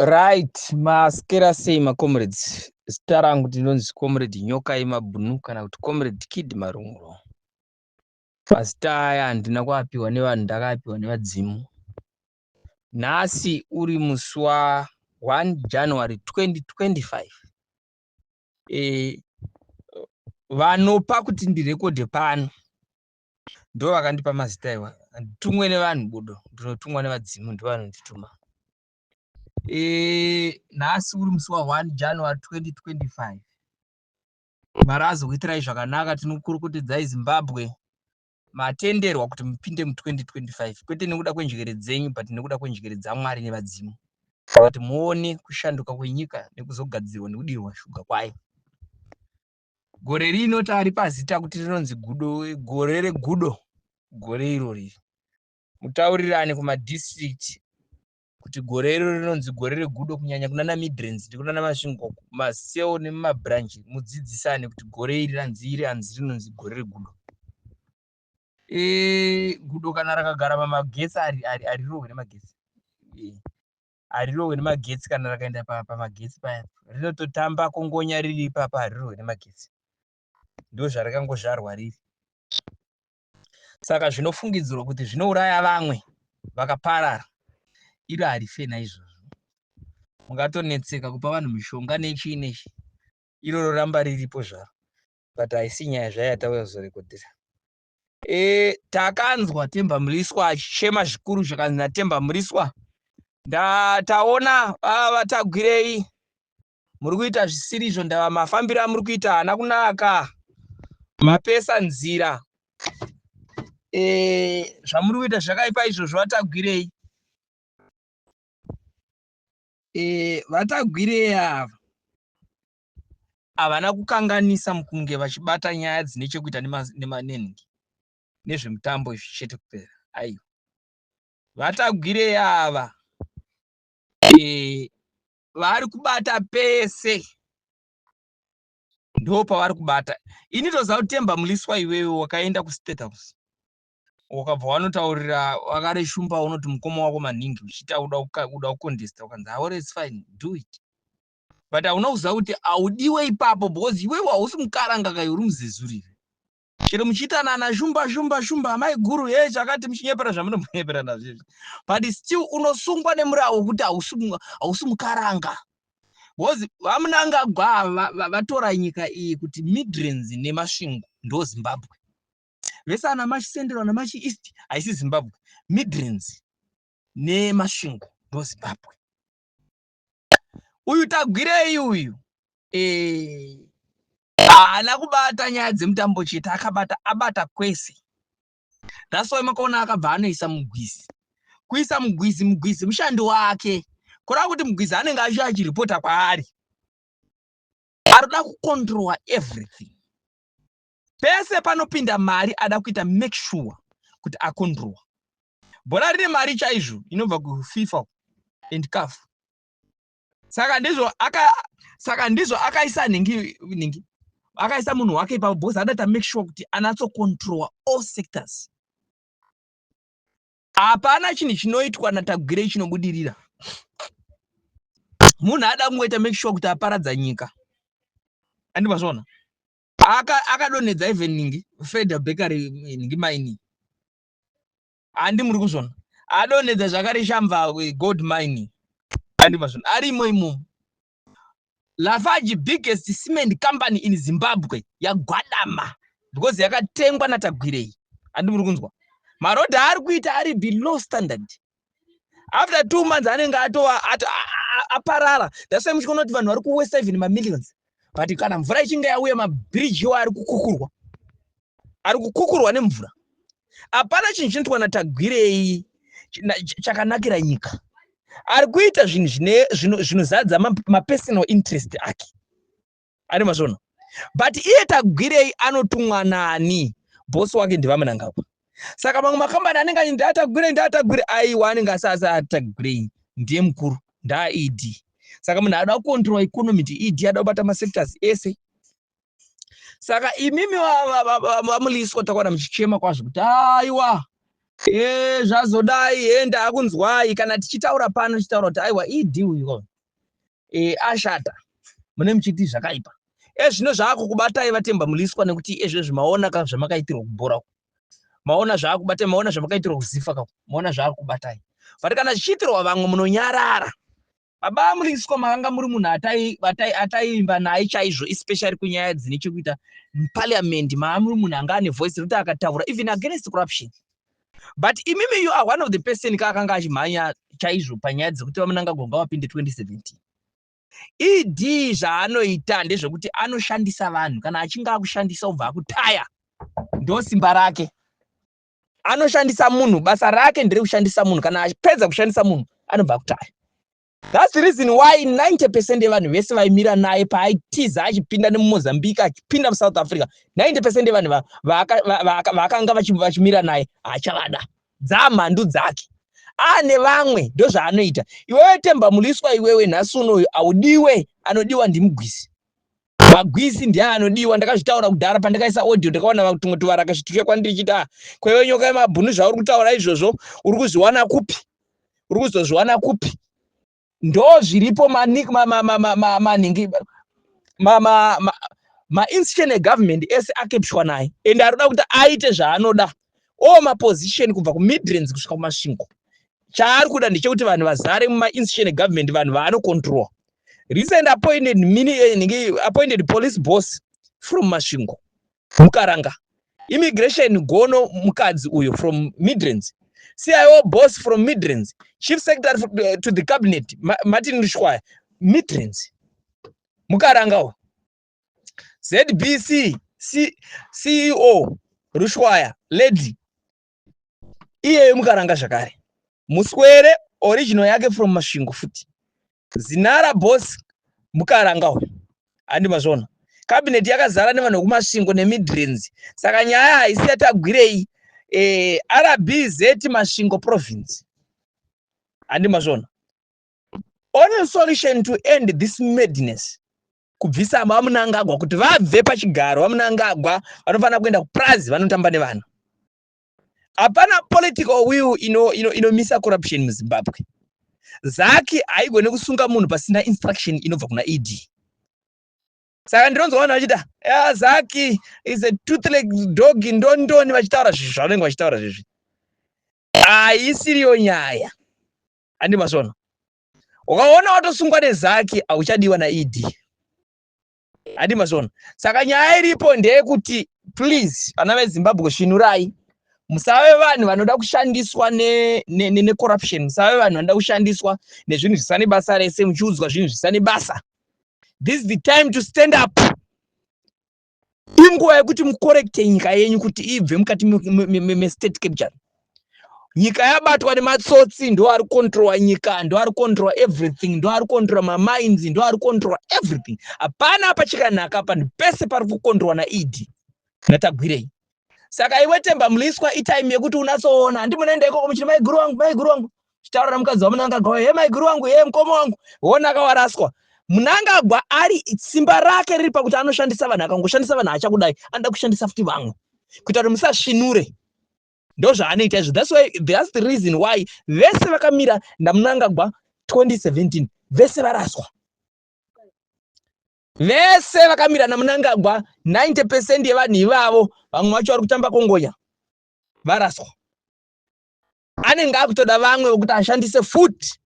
Right, maskera sei macomrades? Zita rangu ndinonzi Comrade Nyoka yeMabhunu kana kuti Comrade Kid Marunguro. Mazita aya handina kuapiwa nevanhu, ndakaapiwa nevadzimu. Nhasi uri musi wa 1 January 2025. Vanopa kuti ndirekodhe pano ndo vakandipa mazita iwa. Handitumwe nevanhu budo, ndinotumwa nevadzimu, ndovanondituma. Nhasi uri musi wa 1 January 2025. Mwari azokuitirai zvakanaka, tinokurukutidzai Zimbabwe. Matenderwa kuti mupinde mu 2025 kwete nekuda kwenjere dzenyu but nekuda kwenjere dzaMwari nevadzimu. Kuti muone kushanduka kwenyika nekuzogadzirwa nekudirwa shuga kwayo. Gore rino taripa zita kuti rinonzi gudo, gore regudo, gore irori. Mutaurirane kumadistrict kuti gore iro rinonzi gore regudo, kunyanya kunana Midlands nekunana Masvingo, kumaseo nemumabranch, mudzidzisane kuti gore iri ranzi iri hanzi rinonzi gore regudo. Gudo kana rakagara pamagetsi harirohwe nemagetsi. Harirohwe nemagetsi kana rakaenda pamagetsi paya. Rinototamba kongonya riri ipapa, harirohwe nemagetsi. Ndo zvarakangozvarwa riri. Saka zvinofungidzirwa kuti zvinouraya vamwe vakaparara, iro harife naizvozvo. Mungatonetseka kupa vanhu mishonga nechii nechi, iro roramba riripo zvaro. But haisi nyaya zvayo yatauya kuzorekodhera. Takanzwa Temba Mliswa achichema zvikuru, zvakanzi naTemba Mliswa, taona vaTagwirei muri kuita zvisiri izvo, ndava mafambiro amuri kuita haana kunaka, mapesa nzira, zvamuri kuita zvakaipa izvozvo vaTagwirei. VaTagwirei ava havana kukanganisa mukunge vachibata nyaya dzine chekuita nenhingi nezvemutambo izvi chete kupera. Aiwa, vaTagwirei ava vari kubata pese, ndo pavari kubata. Ini toziva kuti Temba Mliswa iwewe wakaenda kuState House, wakabva wanotaurira vakareshumba, unoti mukoma wako maningi uchiita uda kucontesta, ukanzi all is fine, do it, but hauna kuziva kuti haudiwe ipapo because iwewe hausi mukaranga kai, uri muzezurire. Chero muchiitana ana shumba shumba shumba amai guru ye chakati, muchinyepera zvamunombonyepera nazvo izvi, but still unosungwa nemurawo wekuti hausi mukaranga, because vaMnangagwa vatora nyika iyi kuti Midlands neMasvingo ndo Zimbabwe. Vese ana Mash Central naMash East haisi Zimbabwe. Midlands neMasvingo ndo Zimbabwe. Uyu Tagwirei uyu haana kubata nyaya dzemutambo chete, akabata, abata kwese. That's why makaona akabva anoisa Mugwizi, kuisa Mugwizi. Mugwizi mushandi wake, kureva kuti Mugwizi anenge achiuya achiripota kwaari. Arikuda kucontrola everything. Pese panopinda mari ada kuita make sure kuti acontrola. Bhora rine mari chaizvo inobva kuFIFA and CAF. Saka ndizvo akaisa nhingi nhingi, akaisa munhu wake ipapo because ada make sure kuti anatsocontrola all sectors. Hapana chinhu chinoitwa naTagwirei chinobudirira. Munhu ada kungoita make sure kuti aparadza nyika. Andimazvona, akadonhedza even ningi Freda Bakery, ningi mining, handi muri kuzvona? Adonhedza zvakare Shamva gold mining, handi mazvona? Arimo imomo. Lafarge, biggest cement company in Zimbabwe, yagwadama because yakatengwa naTagwirei. Handi muri kunzwa? Marodhi aari kuita ari below standard. After 2 months anenge atova aparara. That's why muchiona kuti vanhu vari kuwaste even mamillions, but kana mvura ichinge yauya, mabhiriji iwo ari kukukurwa, ari kukukurwa nemvura. Hapana chinhu chinoitwa naTagwirei chakanakira nyika. Ari kuita zvinhu zvinozadza mapersonal interest ake, ari mazvona. But iye Tagwirei anotumwa nani? Bosi wake ndivaMnangagwa. Saka mamwe makambani anenge achi ndaTagwirei, ndaTagwirei, aiwa, anenge asasi aTagwirei, ndiye mukuru, ndaED. Saka munhu ada kucontrola economy ti ED, ada kubata masectors ese. Saka imimi vaMliswa, takaona muchichema kwazvo kuti aiwa, e zvazodai, e ndaakunzwai kana tichitaura pano, tichitaura kuti aiwa, ED uyu. Ashata mune muchiti zvakaipa. Ezvino zvaakukubatai vaTemba Mliswa, nekuti ezvezvi maona ka zvamakaitirwa kubhora uko, maona zvaakubatai, maona zvamakaitirwa kuZIFA kako, maona zvaakubatai. But kana zvichiitirwa vamwe munonyarara. Baba Mliswa, makanga muri munhu ataiimba naye chaizvo, especially kunyaya dzine chekuita muparliament. Maa muri munhu anga ane voice rekuti akataura even against corruption. But imimi, you are one of the person ka akanga achimhanya chaizvo panyaya dzekuti vaMnangagwa ngavapinde 2017. ED zvaanoita ndezvekuti anoshandisa vanhu. Kana achinge akushandisa, ubva akutaya. Ndo simba rake, anoshandisa munhu. Basa rake nderekushandisa munhu. Kana achipedza kushandisa munhu, anobva akutaya. That's the reason why 90% yevanhu vese vaimira naye paaitiza achipinda nemuMozambique, achipinda muSouth Africa, 90% yevanhu vaakanga vachimira naye haachavada, dzamhandu dzake ane vamwe. Ndozvaanoita. Iwewe Temba Mliswa, iwewe nhasi unoyu audiwe. Anodiwa ndimugwisi. Magwisi ndiye anodiwa. Ndakazvitaura kudhara pandakaisa audio. Ndakaona tumwe tuvaraka zvituya kwandiri chiti, "Ah, kwewe nyoka yemabhunu, zvauri kutaura izvozvo uri kuzviwana kupi? Uri kuzozviwana kupi?" Ndo zviripo. Maningi mainstitution egovernment ese akepshwa naye, ende ari kuda kuti aite zvaanoda. All maposition kubva kuMidlands kusvika kuMasvingo, chaari kuda ndechekuti vanhu vazare mumainstitution egovernment, vanhu vaanocontrola. Recent appointed mini appointed police boss from Masvingo, Mukaranga. Immigration gono mukadzi uyo from Midlands. CIO boss from Midlands. Chief secretary to the cabinet, Martin Rushwaya, Midlands, Mukaranga uyo. ZBC CEO Rushwaya lady iyeyo Mukaranga zvakare. Muswere original yake from Masvingo futi. Zinara boss Mukaranga uyu. Handi mazvona, cabinet yakazara nevanhu vekuMasvingo neMidlands. Saka nyaya haisi yaTagwirei. RBZ Masvingo province. Handi mazvona, only solution to end this madness kubvisa vaMnangagwa kuti vabve pachigaro. VaMnangagwa vanofanira kuenda kuprazi vanotamba nevanhu. Hapana political will inomisa ino corruption muZimbabwe. ZACC haigoni kusunga munhu pasina instruction inobva kuna ED. Saka ndinonzwa vanhu vachita, "ZACC is a toothless dog," ndondoni vachitaura zvezvi zvavanenge vachitaura zvezvi. Haisiriyo nyaya. Handi mazvona, ukaona watosungwa neZACC, hauchadiwa naED. Handi mazvona? Saka nyaya iripo ndeyekuti please, vana veZimbabwe, svinurai. Musave vanhu vanoda kushandiswa necorruption, ne musave vanhu vanoda kushandiswa nezvinhu zvisane basa rese, muchiudzwa zvinhu zvisane basa. This is the time to stand up. Inguva yekuti mucorrecte nyika yenyu kuti ibve mukati mestate capture. Nyika yabatwa nematsotsi. Ndo ari kucontrola nyika, ndo ari kucontrola everything, ndo ari kucontrola mamines, ndo ari kucontrola everything. Hapana pachikanaka panhu pese pari kucontrolwa naED naTagwirei. Saka iwe Temba Mliswa, itime yekuti unatsoona. Handi munoenda ikoko muchiti, "Maiguru wangu, maiguru wangu," chitaura namukadzi waMnangagwa, "He, maiguru wangu, he, mukoma wangu." Wona akawaraswa. Mnangagwa ari simba rake riri pakuti anoshandisa vanhu. Akangoshandisa vanhu, achakudai anoda kushandisa futi vamwe kuita kuti musasvinure. Ndo zvaanoita izvo. That's why, that's the reason why vese vakamira naMnangagwa 2017 vese varaswa. Vese vakamira naMnangagwa, 90% yevanhu ivavo, vamwe vacho vari kutamba kongonya, varaswa. Anenge akutoda vamwe vokuti ashandise futi.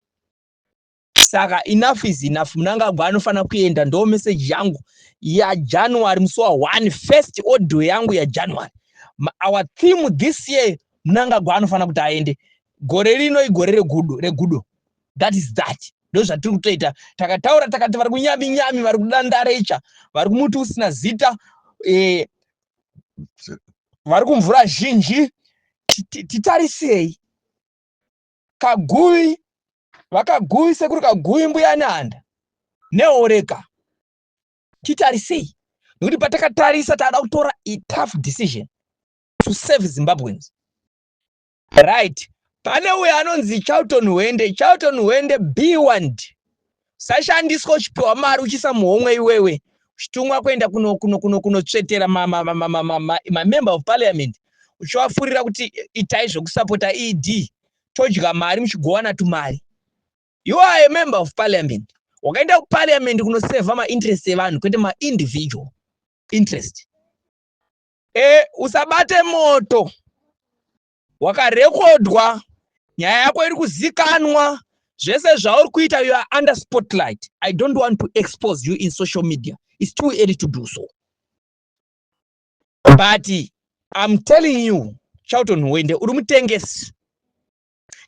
Saka enough is enough. Mnangagwa anofanira kuenda. Ndo message yangu yaJanuary, musi wa1, first audio yangu yaJanuary. Our theme this year, Mnangagwa anofanira kuti aende. Gore rino igore regudo, regudo. That is that. Ndo zvatiri kutoita. Takataura takati vari kunyami nyami, vari kudandarecha, vari kumuti usina zita, vari kumvura zhinji. Titarisei kaguvi, vakaguvi, sekuri kaguvi, mbuya Nehanda neoreka. Titarisei, nekuti patakatarisa taada kutora a tough decision to save Zimbabweans, right? Pane uyo anonzi Charlton Hwende. Charlton Hwende, b1 sashandiswa uchipiwa mari uchiisa muhomwe iwewe, uchitumwa kuenda kunotsvetera mamember of parliament, uchivafurira kuti itai zvekusapota ED, todya mari, muchigowana tumari. You are a member of parliament. Wakaenda kuparliament kunoseva mainterest evanhu, kwete maindividual interest. Usabate moto. Wakarekodwa, nyaya yako iri kuzikanwa, zvese zvauri kuita, you are under spotlight. I don't want to expose you in social media, it's too early to do so, but I'm telling you, Charlton Hwende, uri mutengesi.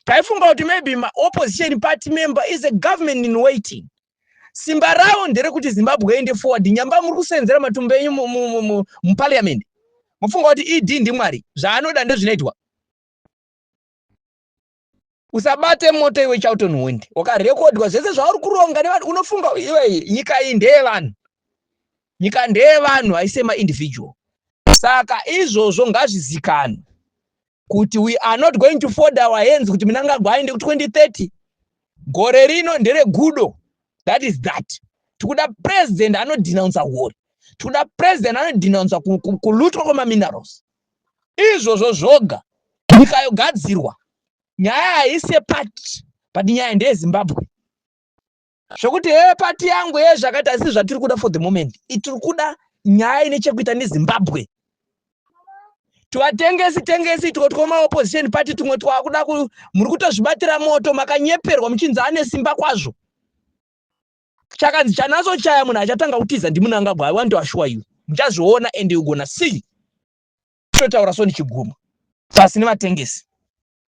Taifunga kuti maybe maopposition party member is a government in waiting, simba ravo nderekuti Zimbabwe ende forward. Nyamba muri kusenzera matumbu enyu muparliament, mufunga kuti ED ndimwari, zvaanoda ndezvinoitwa. Usabate moto iwe, Charlton Hwende. Wakarekodwa zvese zvauri kuronga nevanhu. Unofunga iwe nyika iyi ndeyevanhu? Nyika ndeyevanhu, haisi yemaindividual. Saka izvozvo ngazvizikanwe kuti we are not going to fold our hands kuti Mnangagwa aende ku2030. Gore rino nderegudo, that is that. Tikuda president anodenounsa hori, tikuda president anodenounsa kulutwa kwemaminerals. Izvozvo zvoga, nyika yogadzirwa. Nyaya haisi yepati, but nyaya ndeyeZimbabwe. Zvokuti he pati yangu ye zvakati asi zvatiri kuda for the moment, tiri kuda nyaya ine chekuita neZimbabwe. Tivatengesi tengesi two twemaopposition party tumwe twakuda, muri kutozvibatira moto. Makanyeperwa muchinzi ane simba kwazvo. Chakanzi chanaso chaya, munhu achatanga kutiza ndiMnangagwa. I want to assure you, muchazviona and you gonna see. Totaura so ndichiguma pasi nevatengesi.